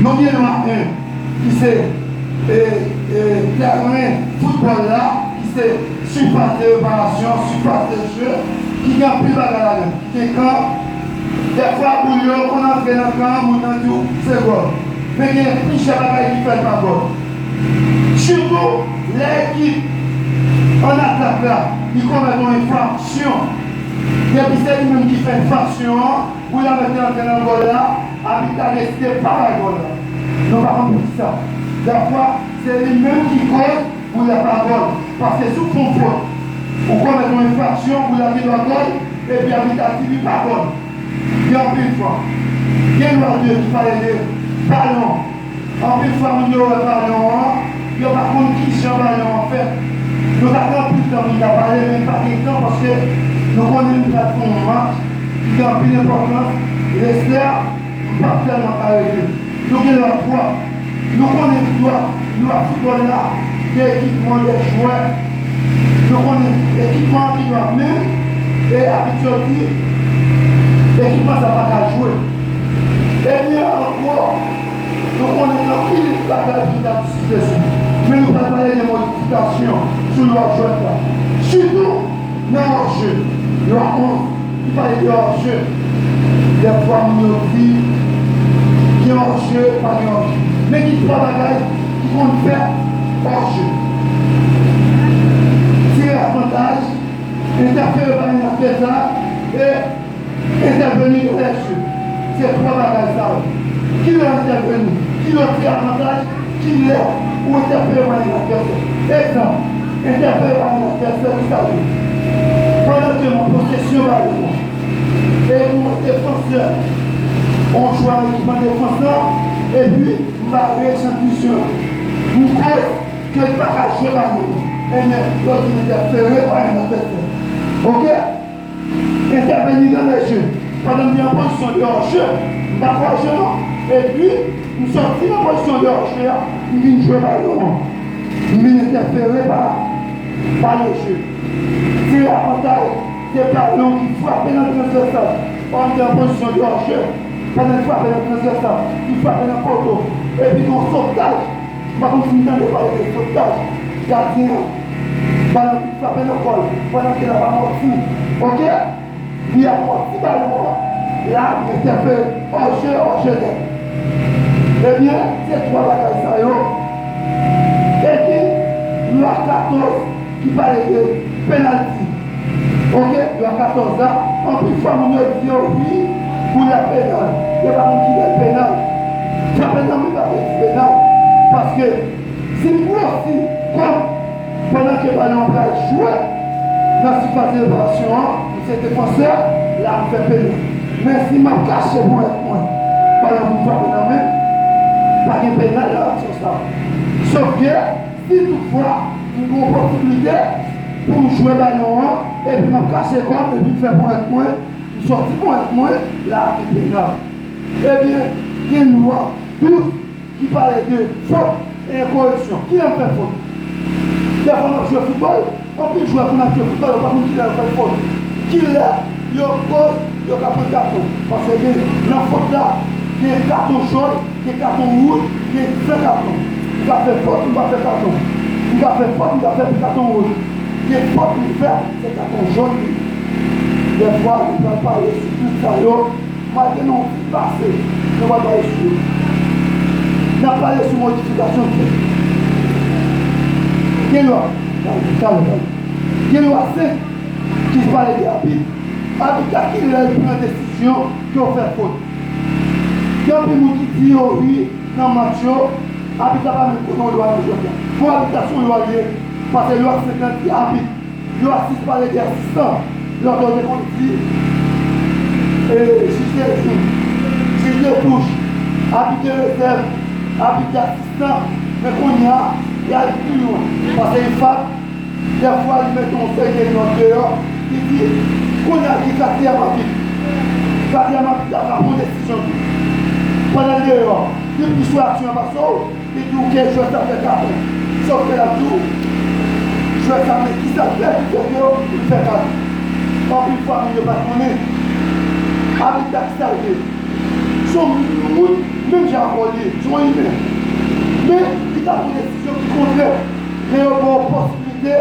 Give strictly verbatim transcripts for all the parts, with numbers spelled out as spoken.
Nou gen lwa en, ki se e, e, tèren foutbòl la, ki se sipas de reparasyon, sipas de je, ki gen anpil bagay ladan, ki gen kan. Dèfwa, boul yo konn antre nan kan, moun nan di w se gòl. Men gen plizyè bagay ki fè l pa gòl. Sitou, lè ekip an atak la, li komèt yon enfraksyon. Depi se li menm ki fè enfraksyon an, boul la mèt antre nan gòl la, abit la deside pa bay gòl la. Nou pa konn poukisa. Dèfwa, se li menm ki kòz boul la pa gòl. Paske si w fè yon fòt, ou komèt yon enfraksyon, boul la gen dwa gòl, epi abit la di li pa gòl. Gen anpil fwa. Gen lwa de ki pale de balon. Anpil fwa, moun yo wè balon an, yo pa konn kijan balon an fèt. Nou ta gen anpil tan pou n ta pale, men n pa gen tan paske nou konnen nou pral fè yon match ki gen anpil enpòtans. Lespè, m p ap tèlman ka rete. Nou gen lwa twa. Nou konnen lwa, lwa foutbòl la, gen ekipman, gen jwè. Nou konnen ekipman an gen lwa menm, e abit yo di, ekipman sa pa ka jwe. Ebyen, an gwo, nou konnen gen anpil bagay pou n ta diskite sou li. Men nou pral pale de modifikasyon sou lwa jwèt la. Sitou, nan hors-jeu, lwa onz, ki pale de hors-jeu. Dèfwa, moun yo di, gen hors-jeu, pa gen hors-jeu. Men gen twa bagay ki konn fè hors-jeu. Tire avantaj, entèfere pa yon advèsè, e entèveni nan lè je. Se twa bagay sa yo. Kilè w entèveni? Kilè w tire avantaj? Kilè ou entèfere pa yon advèsè? Egzanp, entèfere pa yon advèsè, kisa l ye? Pandan ke m an posesyon balon an, e yon defansè, yon jwè ekip an defans lan, epi m bare chan vizyon an. M koz ke l pa ka jwe balon an. Ebyen, yo di m entèfere pa yon advèsè. Oke? Entèveni nan lè je. Pandan m te an pozisyon de hors-jeu, m pa t hors-jeu non. Epi, m sòti nan pozisyon de hors-jeu a, m vin jwe balon an. M vin entèfere pa, pa le je. Tire avantaj, se balon ki frape nan transvèsal. Ò, m te an pozisyon de hors-jeu. Pandan l frape nan transvèsal, li frape nan poto. Epi gen yon sotaj. M pa konn si n tande pale de sotaj. Gadyen an, balon ki frape nan kò l, pandan ke l ap amòti. Oke? Li amòti balon an, l ap entèfere hors-jeu, hors-jeu nèt. Ebyen, se twa bagay sa yo. Epi, lwa katòz ki pale de penalti. Oke, lwa katòz la, anpil fwa moun yo di yo wi, boul la penal. Yo pa konn kilè l penal. Frape nan men pa vle di penal. Paske si m gwosi kò m pandan ke balon an pral jwe nan sifas de reparasyon an, m se defansè, la m fè penal. Men si m ap kache ponyèt mwen, balon vin frape nan men m, pa gen penal nan aksyon sa. Sòf ke si toutfwa m gen yon posiblite pou m jwe balon an, epi m ap kache kò m, epi m fè ponyèt mwen, m sòti ponyèt mwen, la a gen penal. Ebyen, gen lwa douz ki pale de fòt e koreksyon. Kilè m fè fòt? Dèfwa m ap jwe foutbòl, anpil jwè konn ap jwe foutbòl, yo pa konn kilè yo fè fòt. Kilè yo koz yo ka pran katon. Paske gen, nan fòt la, gen katon jòn, gen katon wouj, gen san katon. M ka fè fòt, m pa fè katon. M ka fè fòt, m ka fè katon wouj. Gen fòt m fè, se katon jòn li ye. Dèfwa, nou pral pale sou tout sa yo. Malgre nou fin pase, nou pral pale sou yo. N ap pale sou modifikasyon k fèt. Gen lwa, talè, talè, talè. Gen lwa senk ki pale de abit. Abit la, kilè l pran desizyon ke w fè fòt? Gen anpil moun ki di yo wi, nan match yo, abit la pa menm konnen yon lwa nan jwèt la. Fò abit la se yon lwa l ye, paske lwa senk lan di abit. Lwa sis pale de asistan. Lontan yo te konn di, e, jij de jou, jij de touch, abit de rezèv, abit de asistan. Men kounye a, y al pi lwen. Paske F A P, dèfwa, li mete yon seri de nòt deyò, li di, kounye a, gen katriyèm abit. Katriyèm abit la ka pran desizyon tou. Pandan l deyò, li plis wè aksyon an pase w, li di w ke jwè sa fè katon. Sòf ke l ap di w, jwè sa, men kisa l fè ki fè ke li fè katon? Anpil fwa, moun yo pa t konnen. Abit la, kisa l ye? Se yon moun, menm jan avè w, li, se yon imen. Men, li ta pran desizyon ki kontrè. Men yo ba w posibilite,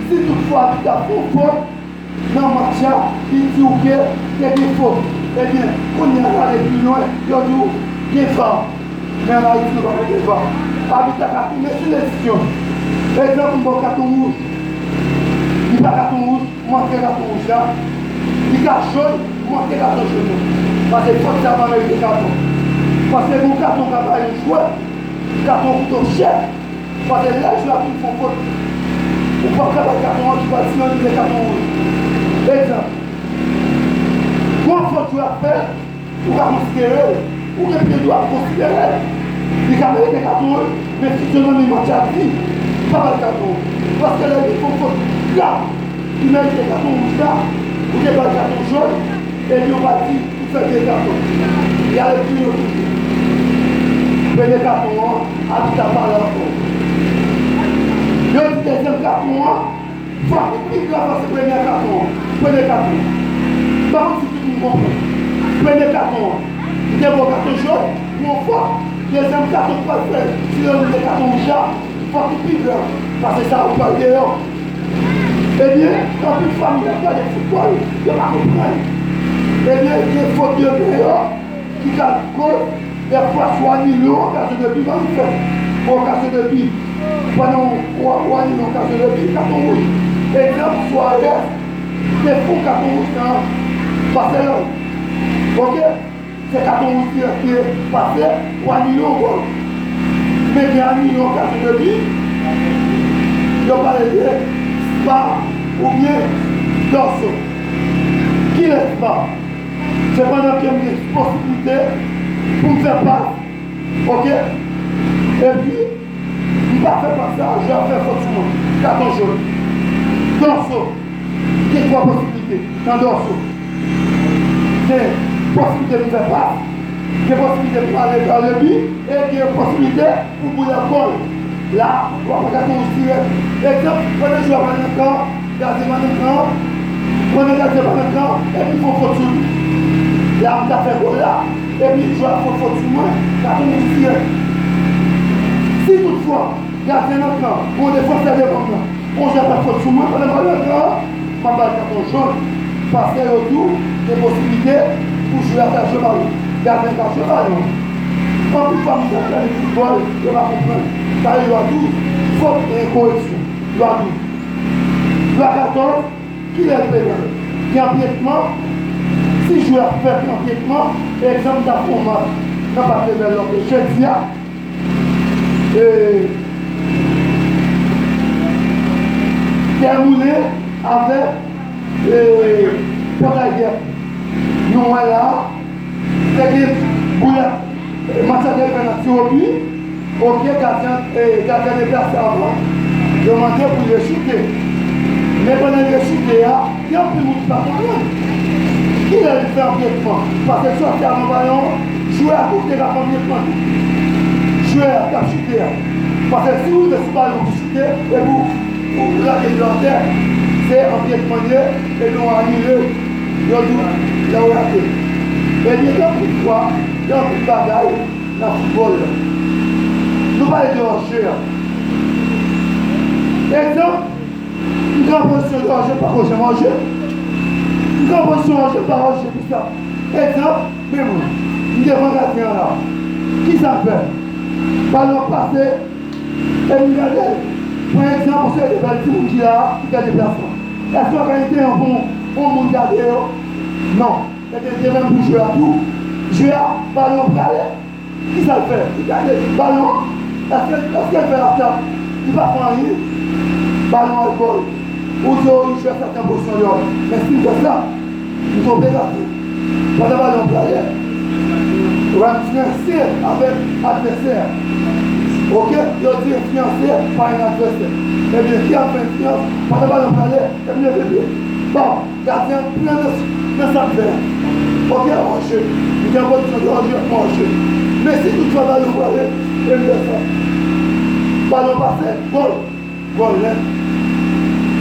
si toutfwa li ta fè yon fòt nan match la, li di w ke te gen fòt. Ebyen, kounye a, l ale pi lwen, yo di w gen va. Men ann Ayiti, nou pa gen va. Abit la ka tounen sou desizyon. Egzanp, m ba w katon wouj. Li pa katon wouj. Montre katon wouj la. Li ka jòn, montre katon jòn nan. Paske fòt sa pa merite katon. Paske yon katon ka bay yon jwè, katon kouto chè. Paske lè jwè a fin fè yon fòt, ou p ap ka bay katon an ki pral sinonize katon wouj. Egzanp, yon fòt jwè a fè, ou ka konsidere l, ou gen pye dwa konsidere l. Li ka merite katon an, men fizyonòmi match la di, pa ba l katon an. Paske lè li fè yon fòt grav, li merite katon wouj la, ou te ba l katon jòn, epi ou pa di, ou fè de katon. Li ale pi lwen toujou. Premye katon an, abit la pa la ankò. Yo di dezyèm katon an, fòk li pi grav pase premye katon an. Premye katon. M pa konn si tout moun konprann. Premye katon an, li te ba w katon jòn pou yon fòt. Dezyèm katon ki pral fè, si yo di katon wouj la, fòk li pi grav pase sa ou pral deyò. Ebyen, anpil fanmi ap gade foutbòl, yo pa konprann. Ebyen, gen fòt de deyò ki ka koz, dèfwa, swa anile yon okazyon de bi, ban m fè yon okazyon de bi. Pandan w, w, w anile yon okazyon de bi, katon wouj. Egzanp, Suarez te fè yon katon wouj nan Barcelone. Oke? Se katon wouj dirèk li ye, pase, w anile yon gòl. Men gen anile yon okazyon de bi, yo pale de spa oubyen dorso. Kilès spa? Se pandan ke m gen posiblite pou m fè pas, oke? Epi, m pa fè pas sa, jwè a fè fòt sou mwen. Katon jòn. Dorso. Gen twa posiblite nan dorso. Gen posiblite pou fè pas, gen posiblite pou ale nan le bi, e gen posiblite pou boul la gòl. La, w ap pran katon wouj dirèk. Egzanp, pandan jwè a pa nan kan, gadyen pa nan kan, pandan gadyen pa nan kan, epi fè yon fòt sou li. La, m ta fè gòl la, epi jwè a fè yon fòt sou mwen, katon wouj dirèk. Si toutfwa, gadyen nan kan, yon defansè devan m nan, yon jwè fè fòt sou mwen, pandan m pa nan kan an, m ap ba l katon jòn. Paske yo di w gen posiblite pou jwè a ka jwe balon. Gadyen ka jwe balon. Anpil fwa, moun k ap gade foutbòl, yo pa konprann. Sa yo, lwa douz, fòt e koreksyon. Lwa douz. Lwa katòz, kilè l penal? Gen anpyetman. Si jwè a fè anpyetman, egzanp, m ta fè yon match nan Pak Lebèl lòt jedi a, e, Tè Moulen avèk, e, Pòtay Dèf. Nou wè la, te gen boulèt, e, match la te rive nan tiwobi, oke, gadyen, e, gadyen deplase avan, yo mande pou l rechoute. Men pandan l rechoute a, gen anpil moun ki pa konprann. Kilè li fè anpyetman? Paske sòti avan balon an, jwè a tou te ka fè anpyetman tou. Jwè a k ap choute a. Paske si w rive sou balon pou choute, epi w, w lage l atè, se anpyetman l ye, epi w anile, yo di w lè w rate. Ebyen, gen anpil fwa, gen anpil bagay nan foutbòl la. Nou pale de hors-jeu a. Egzanp, m te an pozisyon de hors-jeu, m pa ko janm hors-jeu. M te an pozisyon hors-jeu, m pa hors-jeu pou sa. Egzanp, men mwen, m devan gadyen an la. Kisa m fè? Balon ap pase, e m gade l. Pran egzanp, yon seri de bèl timoun ki la a, ki fè deplasman. Èske yo ka enteresan pou yon moun gade yo? Non. Mete je menm pou jwe a tou. Jwe a, balon an prale. Kisa l fè? Li gade balon an. Èske, èske l fè atap? Li pa fè anyen. Balon al gòl. Ou di, o, li jwe sa te an pozisyon deyò. Men si m fè sa, m twonpe gade. Pandan balon an prale, w a m fiyanse avèk advèsè a. Oke? Yo di fiyanse pa yon advèsè. Ebyen, ki ap fè fiyans? Pandan balon an prale, epi leve pye. Bon. Gadyen an pran nan, nan sa l fè a. Oke, hors-jeu. M te an pozisyon de hors-jeu, m hors-jeu. Men si toutfwa balon prale, e m fè sa. Balon pase, gòl. Gòl nèt.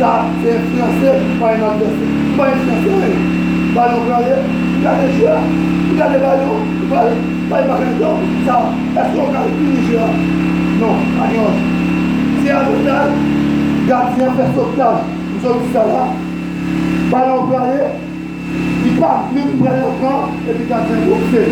Sa, se enfliyanse pa yon advèsè. M pa enfliyanse anyen. Balon prale, m gade jwè a. M gade balon, li prale. Bay bagay yo, sa, èske yo ka dirije a? Non, pa gen anyen. Se avantaj, gadyen an fè sotaj. M sot di sa la, balon prale, li pa menm prale ankò, epi gadyen an bokse.